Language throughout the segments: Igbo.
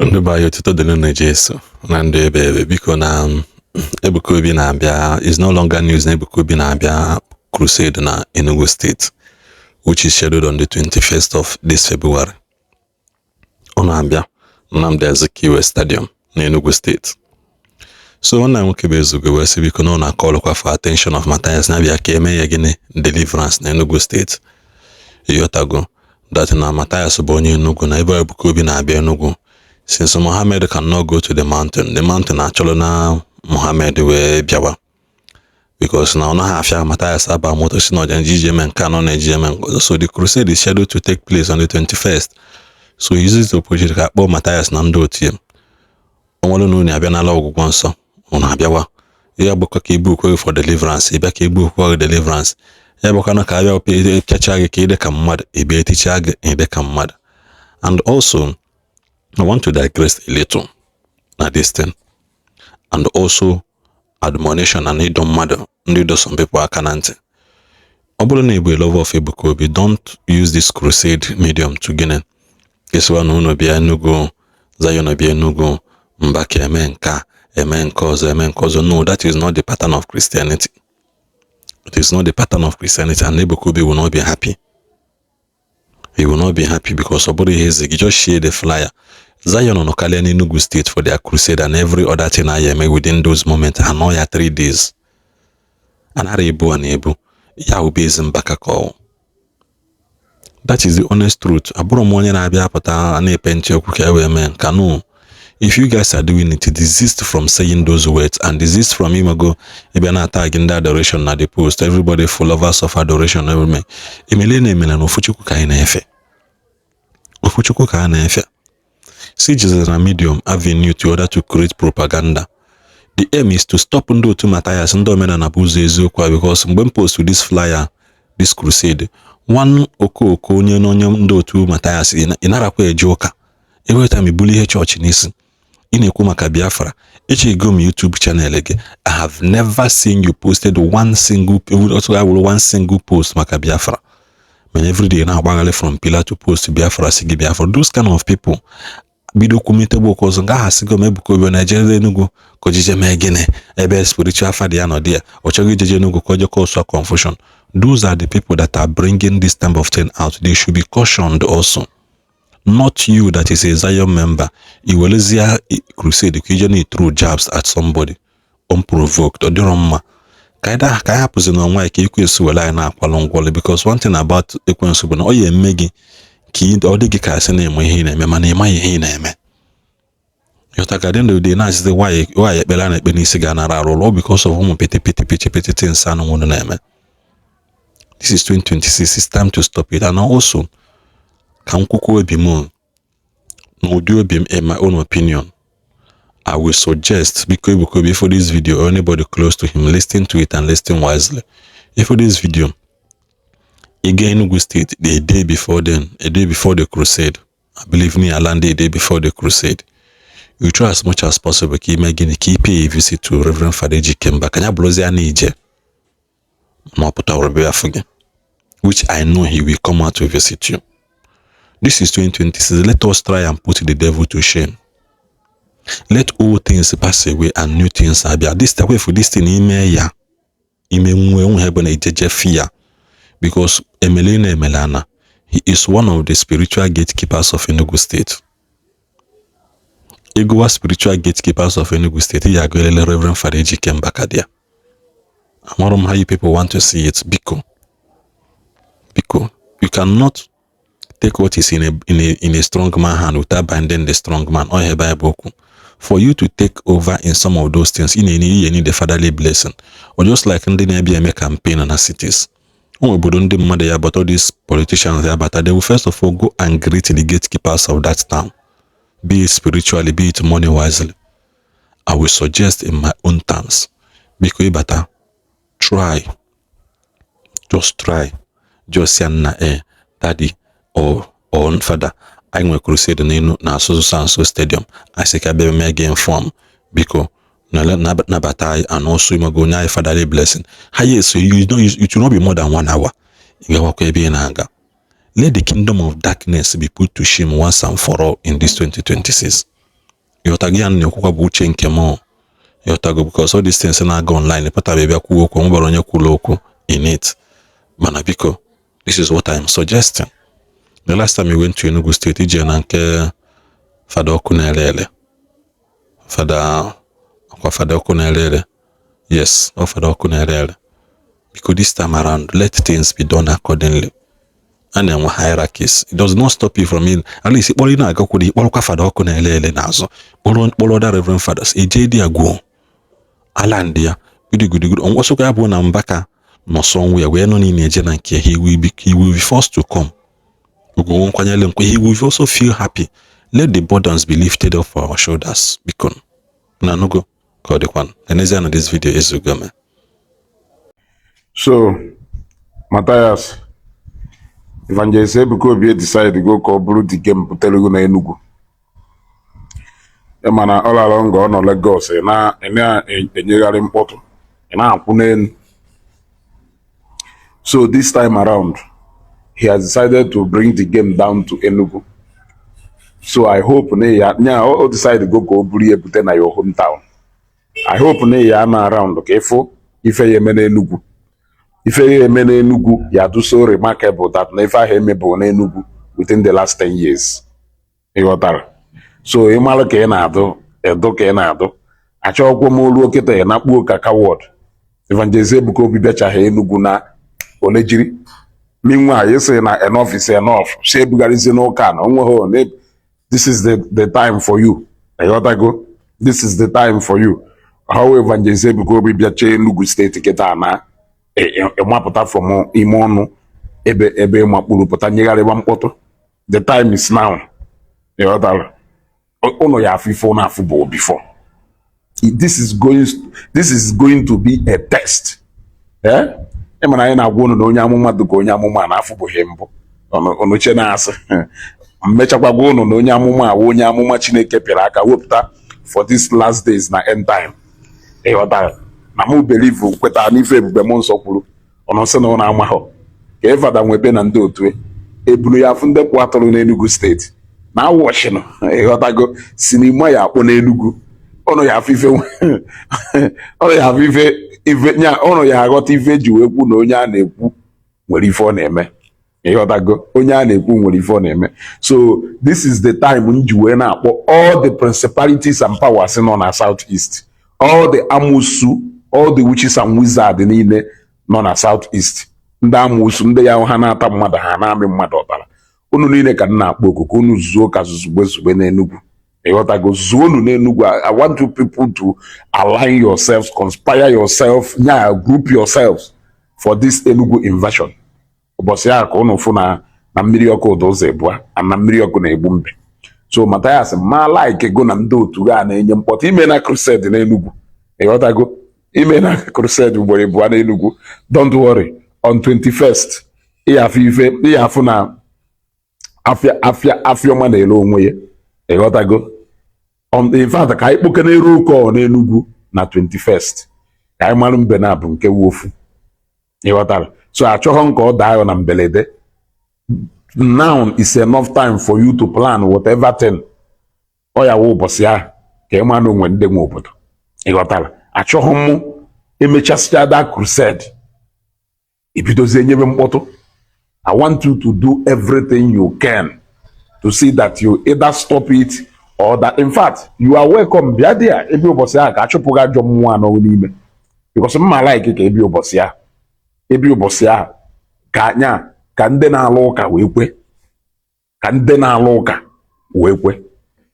Ndị be anyị, otuto dịrị na Jesu na ndụ ebe ebe. Biko, na Ebuka Obi na-abịa is no longer news na Ebuka Obi na-abịa crusade na Enugu State, which is scheduled on the 21st of this February. Ọ na-abịa Nnamdi Azikiwe Stadium na Enugu State. So nwanne nwoke bụ Ezugo wee sị, biko, na ọ na-akọlụkwa for attention of Matthias na-abịa ka eme ya gịnị, deliverance na Enugu State. Ịghọtago that na Matthias bụ onye Enugu na ebe Ebuka Obi na-abịa Enugu. Since Mohammed cannot go to the mountain achọrọ na Mohammed wee bịawa, because na ọ naghị afịa Matthias aba moto si na ọja iji eme nke anọ na-eji eme nke ọzọ. So the crusade is scheduled to take place on the 21st, so he uses the opportunity ka akpọọ Matthias na ndị otu ya. O nwere na unu abịa n'ala ọgwụgwọ nsọ, unu abịawa ya gbakọ ka ibu okwe for deliverance, ịbịa ka egbu okwe deliverance ya bụkwana ka abịa pịacha gị ka ị dị ka mmadụ, ịbịa eticha gị ị dị ka mmadụ. And also, I want to digress a little na this thing and also admonition and ịdọ mmadụ, ndị ịdọ some people aka na ntị. Ọ bụrụ na ị bụ a lover of Ebuka Obi, don't use this crusade medium to gịnị, esiwa na unu bịa Enugu, Zion bịa Enugu, mba ka eme nke a, eme nke ọzọ, eme nke ọzọ. No, that is not the pattern of Christianity. It is not the pattern of Christianity, and Ebuka Obi will not be happy. He will not be happy because ọ bụrụ ihe eze gị. Just share the flyer. Zion nọ karịa n'Enugu State for their crusade and every other thing I eme within those moments. Anọ ya 3 days, anara ebu a na-ebu ya bụ ezi mbaka ka ọ. That is the honest truth. Abụrụ m onye na-abịa apụta na-epe ntị okwu ka e wee mee nka. No, if you guys are doing it, desist from saying those words and desist from imego ịbịa na-ata gị ndị adoration na the post. Everybody for lovers of adoration, everything emele na emele na ofu Chukwu ka anyị na-efe, ofu Chukwu ka a na-efe. Si jizere na medium avenue to order to create propaganda. The aim is to stop ndị otu Matthias, ndị omenala bụ ụzọ eziokwu a, because mgbe m post this flyer, this crusade, one okooko onye na onye ndị otu Matthias, ị narakwa eje ụka, every time ibuli ihe chọọchị n'isi, ị na-ekwu maka Biafra. Echego m YouTube channel gị, I have never seen you posted one single, otu wụrụ one single post maka Biafra. Mana everyday na-agbagharị from pillar to post, Biafra, si gị Biafra. Those kind of people bido kwumitegbu okwu ọzọ nga aha sịgo m Ebuka Obi na-ejere Enugu ka ojije mee gịnị, ebe spiritual father ya nọ dị ya, ọ chọghị ijeje Enugu ka o je cause confusion. Those are the people that are bringing this type of thing out. They should be cautioned also, not you that is a Zion member. I werezie crusade ka ije na throw jabs at somebody unprovoked. Ọ dịrọ mma ka anyị ka anyị hapụzi n'onwe anyị ka ekwensu were anyị na-akwalụ ngwọlụ, because one thing about ekwensu bụ na ọ ya eme gị ka ọ dị gị ka asị na-eme ihe ị na-eme, mana ị maghị ihe ị na-eme. Ịghọta? Ka dị ndụ na-asịzi nwaanyị ekpere a na-ekpe n'isi ga-anara arụ ụlọ because of ụmụ pete pete pete pete things anụ nwụrụ na-eme. This is 2026. It's time to stop it. And also, ka m kwukwu obi m n'ụdị obi m, in my own opinion, I will suggest, biko, Ebuka Obi, for this video or anybody close to him listen to it and listen wisely. If for this video ị gaa Enugu State a day before then, a day before the crusade, I believe me, I landed a day before the crusade, you try as much as possible ka ime gịnị, ka ị pay a visit to Reverend Father Ejike Mbaka. Ya bụrụzi ya na ije ma ọ pụtara bịa afọ gị, which I know he will come out to visit you. This is 2026. Let us try and put the devil to shame. Let all things pass away and new things abịa. This way for this thing ime ya ime nwe nwe ebe na ijeje fear, because emele na emele ana, he is one of the spiritual gatekeepers of Enugu State. Ịgụwa spiritual gatekeepers of Enugu State, ị ga-agụ elele Reverend Father Ejike Mbaka there. Amara m how you people want to see it. Biko, biko, you cannot take what is in a strong man hand without binding the strong man. Ọ ihe Bible okwu. For you to take over in some of those things, ị na-enye you need the fatherly blessing, or just like ndị na-abịa eme campaign na cities, ụmụ obodo ndị mmadụ ya bata, all these politicians ya bata, they will first of all go and greet the gatekeepers of that town, be it spiritually, be it money wisely. I will suggest in my own terms, biko, ịbata, try, just try, just ya nna, eh, daddy or father, anyị nwere crusade n'elu na asụsụ nso stadium, anyị sị ka bịa mee gị inform, biko nabata anyị and also imego onye anyị fatherly blessing ha. Yes, you know, it will not be more than one hour, ị gawakwa ebe ị na-aga. Let the kingdom of darkness be put to shame once and for all in this 2026. Ịghọtago ya na-ekwukwa bụ uche nke m. Ịghọtago, because all these things na-aga online pụtara bịa kwuo okwu, nwebara onye kwuru okwu in it. Mana biko, this is what I am suggesting. The last time we went to Enugu State, ije na nke Fada ọkụ na-ere ere, Fada ọkwa Fada ọkụ na-ere ere, yes, ọ Fada ọkụ na-ere ere. Biko, this time around, let things be done accordingly. A na-enwe hierarchies. It does not stop you from in at least ịkpọrọ ị na-agakwuru, ịkpọrọkwa Fada ọkụ na-ele ele n'azụ, kpọrọ kpọrọ other reverend fathers eje dị agwuo ala ndị ya gidigidigidi. Ọsọkwa ya bụ na Mbaka nọ somewhere wee nọ niile eje na nke, he will be forced to come. Ugwu nkwanyere nkwe, he will also feel happy. Let the burdens be lifted off our shoulders, biko. Na nugo ka ọ dịkwa n'ezie na this video ezugo me. So, Matthias, Evangelist Ebuka Obi decide go ka ọ bụrụ the game butere na Enugu. Ịma na all along ọ nọ Lagos, ị na-enyegharị mkpọtụ, ị na-akwụ n'elu. So this time around, he has decided to bring the game down to Enugu. So I hope na ya nya o decide go ka o buru ya bute na your hometown. I hope na ya na around ka ịfụ ife ya eme n'Enugu. Ife ya eme n'Enugu ya do so remarkable that na ife ahụ emebụ n'Enugu within the last 10 years. Ị ghọtara? So ị mara ka ị na-adụ edu ka ị na-adụ. Achọghịkwa m olu kịta ị nakpuo ka coward. Evangelist Ebuka Obi bịachaghị Enugu na olejiri. Meanwhile, you say na enough is enough. Si ebugharịzi n'ụka na onweghị one. This is the time for you. Ịghọtago? This is the time for you. How Evangelist Ebuka Obi bịacha Enugu Steeti kịta na ịmapụta from ime ọnụ ebe ebe ịmakpuru pụta nyegharịba mkpọtụ. The time is now. Ịghọtara? Ụnụ ya afụ ife ụnụ afụ bụ before. This is going to be a test. Eh? Ị mara anyị na-agwa unu na onye amụma dị ka onye amụma na-afụbụghị mbụ. Unu che na-asị mmechakwa gwa unu na onye amụma awụ onye amụma Chineke pịara aka wepụta for this last days na end time. Ịghọtara? Na mụ believe kwetara n'ife ebube m nsọ kwuru. Ọnụ sị na ụnụ amaghọ ka ịfada nwebe na ndị otu ebunu ya afụ ndị kwụ atụrụ n'Enugu Steeti na awọchinụ. Ịghọtago? Sinima ya akpọ n'Enugu, ụnụ ya afụ ife, ụnụ ya afụ ife ife nya, ụnụ ya aghọta ife eji wee kwu na onye a na-ekwu nwere ife ọ na-eme. Ịghọtago? Onye a na-ekwu nwere ife ọ na-eme. So this is the time m ji wee na-akpọ all the principalities and powers nọ na South East, all the amusu, all the witches and wizards niile nọ na South East, ndị amusu, ndị ya ha na-ata mmadụ, ha na-amị mmadụ ọbara, unu niile ka m na-akpọ oku ka unu zuo ka zuzugbe zugbe n'Enugu. Ịghọtago? Zuo unu n'Enugu. I want you people to align yourselves, conspire yourself, nya group yourselves for this Enugu invasion. Ụbọchị ahụ ka unu fụ na mmiri ọkụ ụda ụzọ ebua na mmiri ọkụ na-egbu mbe. So Mathias, ma like go na ndị otu ga na-enye mkpọtụ ime na crusade n'Enugu. Ịghọtago? Ime na crusade ugboro abụọ n'Enugu. Don't worry, on 21st ịyafụ ife, ịyafụ na afịa afịa afịọma na-ere onwe ya. Ịghọtago? On in fact, ka anyị kpokene roll call n'Enugu na 21st ka anyị mara mbe na abụ nke wu ofu. Ịghọtara? So achọghọ m ka ọ daa na mberede. Now is enough time for you to plan whatever thing. Ọ ya wụ ụbọchị ahụ ka ị mara na onwe ndị nwe obodo. Ịghọtara? Achọghị m emechasịa that crusade, ebidozie nyebe mkpọtụ. I want you to do everything you can to see that you either stop it or that, in fact, you are welcome. Bịa there ebe ụbọchị ahụ ka achụpụ gị ajọ mmụọ anọ n'ime, because mma like ka ebi ụbọchị ahụ, ebi ụbọchị ahụ ka anya ka ndị na-alụ ụka wee kwe, ka ndị na-alụ ụka wee kwe.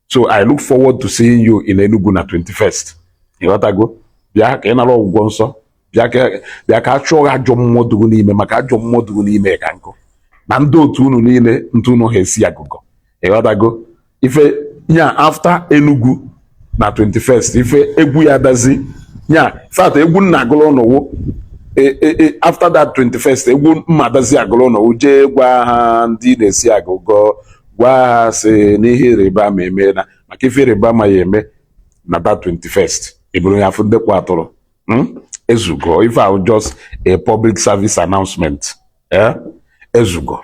So I look forward to seeing you in Enugu na 21st. Ịghọtago? Bịa ka ị nara ọgwụgwọ nsọ. Bịa ka a chụọ gị ajọ mmụọ dụrụ n'ime, maka ajọ mmụọ dụrụ n'ime ka nkụ na ndị otu unu niile ntụ unu ha esi agụgọ. Ịghọtago? Ife nya after Enugu na 21st, ife egwu ya dazi nya fact egwu nna agụrụ ụnụ after that 21st, egwu mma dazi agụrụ ụnụ jee gwa ha ndị na-esi agụgọ, gwa ha sị n'ihe ịrịba ama eme na maka ife ịrịba ama ya eme na that 21st eburu ya afụ ndekwa atụrụ. Ezugo. Ife ahụ just a public service announcement. Eh? Ezugo.